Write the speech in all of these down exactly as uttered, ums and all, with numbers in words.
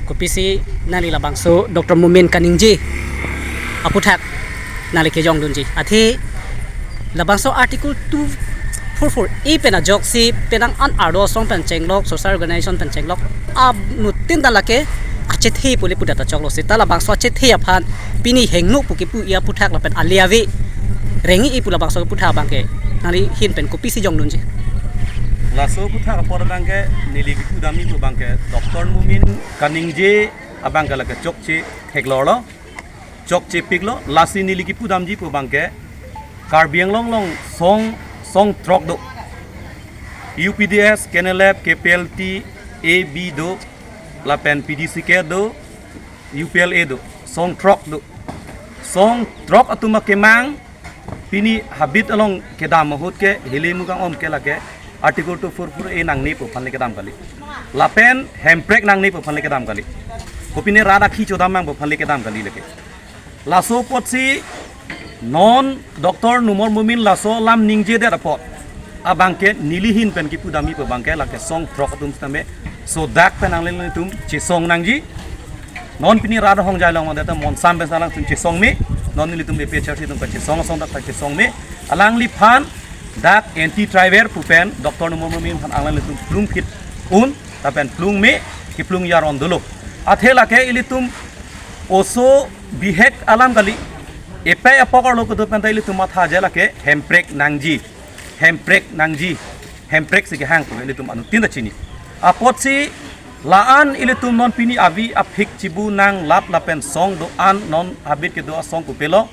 Kopisi nangli labangso Doctor Momin kaningje aputhak nangli kejongdunji. Athe labangso Article two four four A pen ajoksi penang an arlo asong pen chenglok, social organization pen chenglok, anuttin ta lake achethe pu le pudet ta choklo seta labangso achethe aphan pini hingno pu kepu-i aputhak lapen ale ave reng-i pu labangso aputhak abangke nangli ahin pen kopisi jongdunji. Laso aputhak apor abangke neli kepudamji pu abangke Doctor Momin kaningje abangke lake chokche theklorlo, chokchepiklo. Lasi neli kepudamji pu abangke Karbi Anglong along song, song throk do. U P D S, K N L F, K P L T, A B do, lapen P D C K do, U P L A do, song throk do. Song throk atum akemang pini habit along kedam ahut ke hili mukang om ke lake Article two four four A nangne pu aphan le kedam kali. Lapen hemprek nangne pu aphan le kedam kali. Kopine rat akhi chodam mang pu aphan le kedam kali lake. Laso apotsi non Doctor Numal Momin laso alam ningjedet apot abangke neli ahin pen kepudamji pu abangke lake song throk atum sitame sodak pen nanglitum chesong nangji. Non pini rat ahongjai along mate ta monsam pen alangtum chesong me. Non nelitum A P H R C atum kachesong asong dak ta chesong me. Alangliphan dak anti tribal pu pen Doctor Numal Momin aphan alanglitum plung phit un lapen plung me, keplung jaron dolo. Athe lake ilitum oso bihek alam kali, epai apok arlo kedo pen ta ilitum mathaji lake hemprek nangji, hemprek nangji, hemprek si kehang pu ilitum anuttin ta chini. Apotsi la-an ilitum non pini avi aphik chibu nang lap lapen song do-an non habit kedo asong kopilo,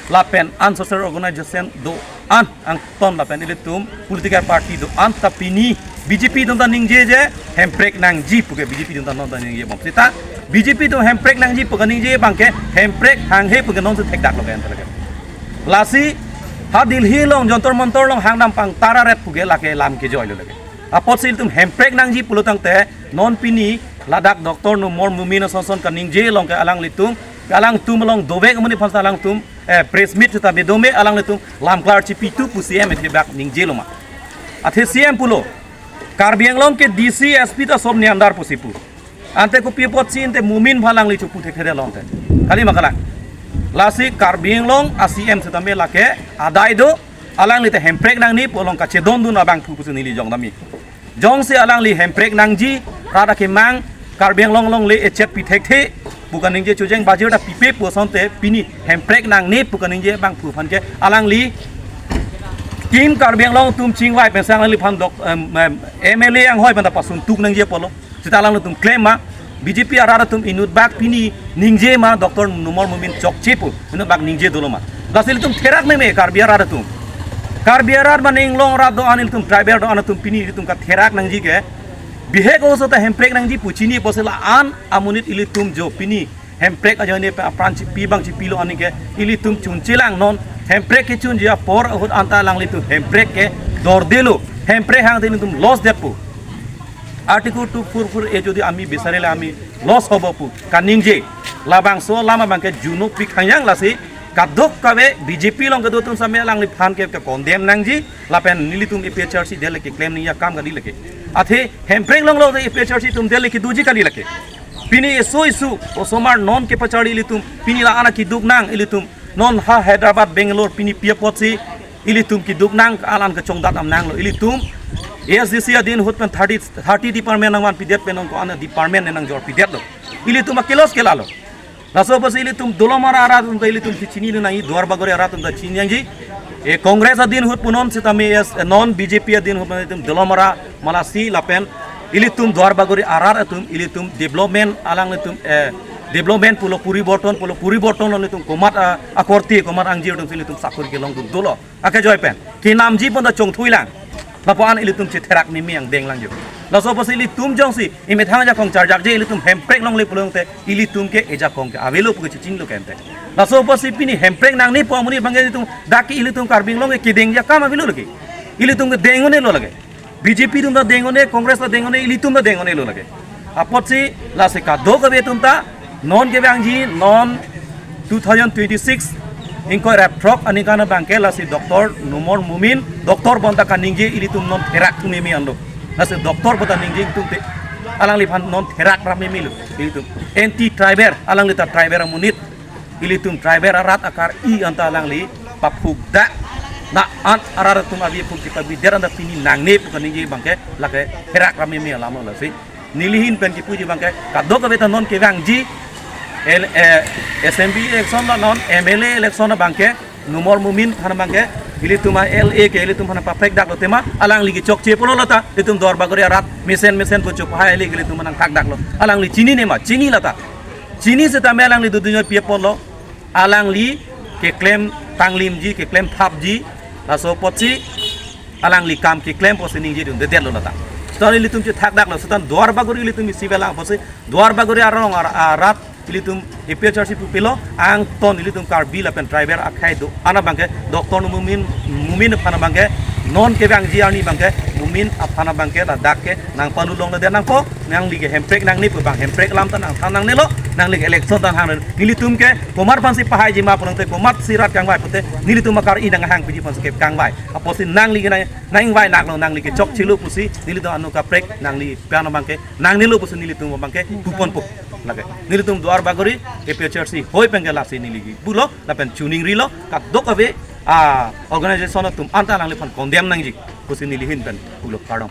lapen an social organization do-an angton lapen ilitum political party do-an ta pini B J P atum ta ningjeje hemprek nangji pu ke B J P atum ta non ta ningjebom seta B J P atum hemprek nangji pu kaningje abangke hemprek hanghe pu ke non si thekdaklo ke anta lake. Lasi ha Delhi along Jantar Mantar along hangdam pangtararet pu ke lake lam kejoilo lake. Apotsi ilitum hemprek nangji pulo tangte non pini ladak Doctor Numal Momin ason son kaningje along ke alanglitum, alangtum along dovek amonit aphan ta alangtum, eh, press meet seta bedome alanglitum lamklar chipitu pu C M ethebak ningjelo ma. Athe C M pulo, Karbi Anglong ke D C, S P ta sob ne andar pusi pu. Ante kopi apotsi ante Momin aphan alangli chopu thekthedetlo ante. Kali ma kalang. Lasi Karbi Anglong a C M sitame lake adai do, alangli ta hemprek nangne pu along kachedondun abangphu pusi neli jongdamji. Jongsi alangli hemprek nangji, rat akemang, Karbi Anglong along le echet pi thekthe pu kaningje, chojeng bajir ta pipe pu asonte pini hemprek nangne pu kaningje abangphu aphan ke alangli Team Karbi Anglong atum chingvai pensi alangliphan dok, em, em, M L A anghoi pen ta pasuntuk nangji apotlo. Seta alangtum klem ma, B J P arat atum inutbak pini ningje ma Doctor Numal Momin chokche pu, inutbak ningje dolo ma. Lasi ilitum therak meme Karbi arat atum. Karbi arat mane inglong arat do-an, ilitum tribal do-an atum pini ilitum katherak nangji ke. Bihek oso ta hemprek nangji pu chini apotsi la-an amonit ilitum jo pini hemprek ajoine pen apran chipi abang chipilo anke ilitum chunchelang non. Hemprek kechunji apor ahut anta alanglitum hemprek kedordelo. Hemprek hangte ilitum loss detpo. Article two four four A jodi ami bisarile ami loss hobo pu kaningje. Labangso alam abangke juno pik hangyang lasi kadokave B J P along kedo atum sitame alangliphan ke, ke condemn nangji lapen nelitum A P H R C dele keklem nangji akam kali lake. Athe hemprek along lo A P H R C atum dele kedoji kali lake. Pini eso isu osomar non kepacharli ilitum pini la-an keduk nang ilitum non ha Hyderabad, Bangalore pini pi apotsi ilitum keduk nang, alan kechongdat am nanglo. Ilitum A S D C adin ahut pen thirty, thirty department nangvanpidet pen non ko-an department ne nangjorpidetlo. Ilitum akilos kelalo. Laso apotsi ilitum Dolamara arat atum ta ilitum chechinidun nangji, Duar Bagori arat atum ta chini nangji. E Congress adin ahut punon sitame, yes, e non B J P adin ahut ilitum Dolamara, Malasi lapen ilitum Duar Bagori arat atum ilitum development alanglitum, eh, development pulo poriborton pulo poriborton lo ilitum komat, ah, akorte komat angjir atumsi ilitum sakori kelongdun dolo. Akejoi pen kenamji pon ta chongthuilang. Lapu-an ilitum chetherak meme angdeng lang jo. Laso apotsi ilitum jongsi imethang ajakong charjakje ilitum hemprek longle pulote ilitum ke ejakong ke avelo pu ke chechinglo ke ante. Laso apotsi pini hemprek nangne pu amonit abangke ilitum dak ke ilitum Karbi Anglong ke kedengji akam avelo lake. Ilitum ke deng-unelo lake. B J P atum ta deng-une, Congress ta deng-une, ilitum ta deng-unelo lake. Apotsi lasi kadokave atum ta non kevangji non two thousand twenty-six ingkoi ra throk aningkan abangke lasi Doctor Numal Momin, Doctor bon ta kaningje ilitum non therak thu meme anlo. Lasi Doctor bon ta ningje ilitum te Alangliphan non therak ram meme lo. Ilitum anti tribal, alangli ta tribal amonit. Ilitum tribal arat akar-i anta alangli paphukdak. Na an arat atum abi phukji pabider anta pini nangne pu kaningje abangke lake therak ram meme alam lo lasi. Nelihin pen kipuji abangke kadokave ta non kevangji el, eh, assembly election lo non M L A election abangke Numol Momin aphan abangke ilitum a-L A ke ilitum aphan paprek dak lo tema alangli kechokche pulo lata ilitum Duar Bagori arat mesen mesen pu chopahai le ilitum nangthak dak lo. Alangli chinine ma? Chini lata. Chini setame alangli dodunjoi pi apotlo. Alangli keklem tanglimji, keklem thapji, laso apotsi alangli kam keklem pusi ningjedundedet lo lata. Setan ilitum chethak dak lo, setan Duar Bagori ilitum isi avelang pusi Duar Bagori arong ar-, arat ilitum A P H L C pupilo, angton ilitum Karbi lapen tribal akhei do-an abangke Doctor Momin, Momin aphan abangke non kevangji arni abangke Momin aphan abangke ladak ke nangpalulongledet nangpo, nangli ke hemprek nangne pu abang hemprek alam ta nangthan nangnelo, nangli ke election ta hang nelitum ke komat aphansi pahaiji ma pulote komatsi rat kangvai pute nelitum akar-i nanghangpiji aphansi ke kangvai. Apotsi nangli ke nang, nangvai naklo, nangli kechokchelo pusi nelitum anu kaprek nangliphan abangke nangnelo pusi nelitum abangke puponpo. Lake nelitum Duar Bagori A P H L C hoi penke lasi neli pulo lapen chuningrilo kadokave a-organization atum anta alangliphan condemn nangji pusi nelihin pen pulo, kardom.